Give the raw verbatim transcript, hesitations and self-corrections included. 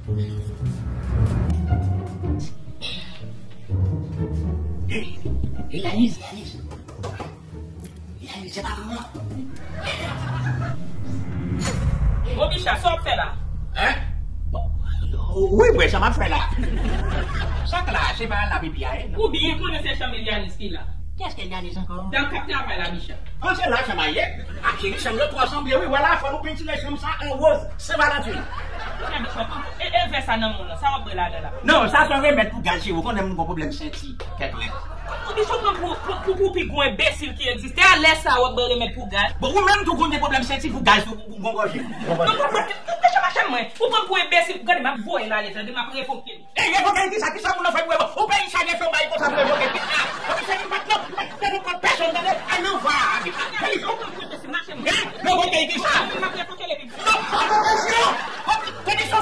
Hey, hey, Yanis, Yanis. Yanis, se pa mwen. Bon, Bicha, sa w ap fè la? Hein? Wi, wi, sa m ap fè la. Sa k la, se pa la pipi a ye, non? Ou byen konnen se chanm Yanis ki la. Kiyès ki Yanis ankò? Dam k ap travay la, Bicha. An, se la chanm a ye. A, cheri, chanm yo twò sanble, wi. Wè la, fò nou pentire chanm sa an woz, Sen Valantin. Gade, e, e vè sa nan men w lan, sa w ap bwè ladan la? Non, sa se yon remèd pou gaz, cheri. Ou konnen m gon pwoblèm senti, kèk lè. Ou di sou pran pou, pou, pou, pou pi gwo enbesil ki egziste, a lè sa w ap bwè remèd pou gaz. Bon, ou menm tou konn gen pwoblèm senti pou gaz, ou, ou gon gòje. Non, ou pran, ou pran machann mwen, ou pran pou enbesil, gade, m ap voye l ale, tande, m ap revoke l. Ey, revoke l kisa? Kisa moun nan fè pou revoke? Ou peyi chaje fè w bay konsa pou revoke? Ah, ou se li pat non, ou pa t revoke pèsonn, tande? Al nan vwa a, Bicha. Felix, ou pran pou enbesil, machann mwen. Hein? Revoke l kisa? M ap revoke l epi. Non, pa pran pèsonn. Kondisyon